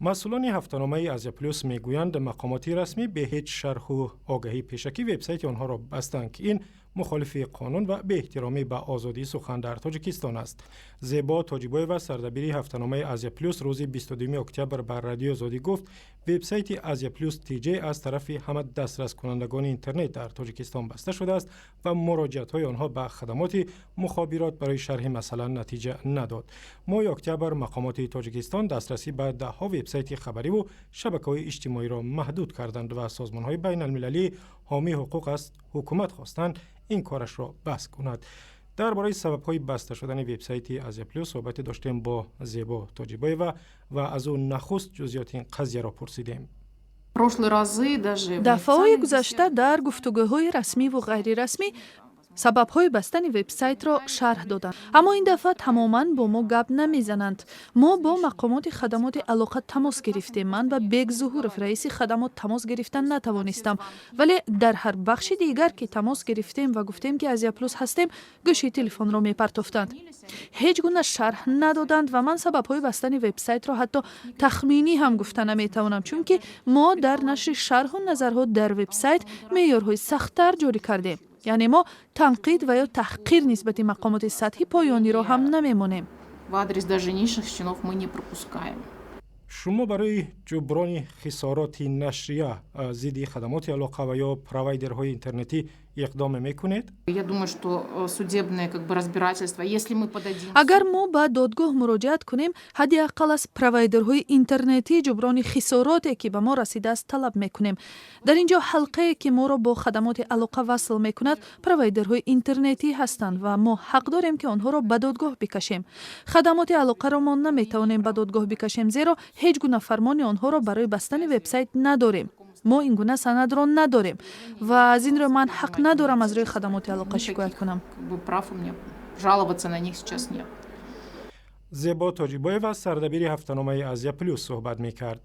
Масъулони ҳафтаномаи «Азия Плюс» мегӯянд, мақомоти расмӣ бе ҳеҷ шарҳу огаҳии пешакӣ вебсайти онҳоро бастанд, ки ин мухолифи қонун ва беэҳтиромӣ ба озодии сухан дар Тоҷикистон аст. Зебо Тоҷибоева, сардабири ҳафтаномаи «Азия Плюс», рӯзи 22 октябр ба Радиои Озодӣ гуфт, вебсайти Азия Плюс ТЖ аз тарафи ҳама дастраскунандагони интернет дар Тоҷикистон баста шудааст ва муроҷиатҳои онҳо ба хадамоти мухобирот барои шарҳи масъала натиҷа надод. Моҳи октябр мақомоти Тоҷикистон дастрасӣ ба даҳҳо вебсайти хабариву шабакаҳои иҷтимоиро маҳдуд карданд ва созмонҳои байналмилалии ҳомии ҳуқуқ аз ҳукумат хостанд, ин корашро бас кунад. Дар бораи сабабҳои баста шудани вебсайти «Азия Плюс» суҳбате доштем бо Зебо Тоҷибоева ва аз ӯ нахуст ҷузъиёти ин қазияро пурсидем. Дафъаҳои гузашта дар гуфтугӯҳои расмиву ғайрирасмӣ сабабҳои бастани вебсайтро шарҳ доданд, аммо ин дафъа тамоман бо мо гап намезананд. Мо бо мақомоти хадамоти алоқа тамос гирифтем. Ман ба Бек Зуҳуров, раиси хадамот, тамос гирифтан натавонистам, вале дар ҳар бахши дигар, ки тамос гирифтем ва гуфтем, ки «Азия Плюс» ҳастем, гӯшии телефонро мепартофтанд, ҳеҷ гуна шарҳ надоданд ва ман сабабҳои бастани вебсайтро ҳатто тахминӣ ҳам гуфта наметавонам, чунки мо дар нашри шарҳу назарҳо дар вебсайт меъёрҳои сахттар ҷорӣ кардем, яъне мо танқид ва ё таҳқир нисбати мақомоти сатҳи поёниро ҳам намемонем. В адрес даже низших чинов мы не пропускаем. Шумо барои ҷуброни хисороти нашрия зидди хадамоти алоқа ва ё провайдерҳои интернетӣ иқдоме мекунед? Я думаю, что судебное, как бы, разбирательство, если мы подадим. Агар мо ба додгоҳ муроҷиат кунем, ҳадди ақал аз провайдерҳои интернетӣ ҷуброни хисороте, ки ба мо расидааст, талаб мекунем. Дар ин ҷо ҳалқае, ки моро бо хадамоти алоқа васл мекунад, провайдерҳои интернетӣ ҳастанд ва мо ҳақ дорем, ки онҳоро ба додгоҳ бикашем. Хадамоти алоқаро мо наметавонем ба додгоҳ бикашем, зеро ҳеҷ гуна фармони онҳоро барои бастани вебсайт надорем. Мо ин гуна санадро надорем ва аз ин рӯ ман ҳақ надорам аз рӯи хадамоти алоқа шикоят кунам. Прав у меня жаловаться на них сейчас нет. Зебо Тоҷибоева, сардабири ҳафтаномаи «Азия Плюс», суҳбат мекард.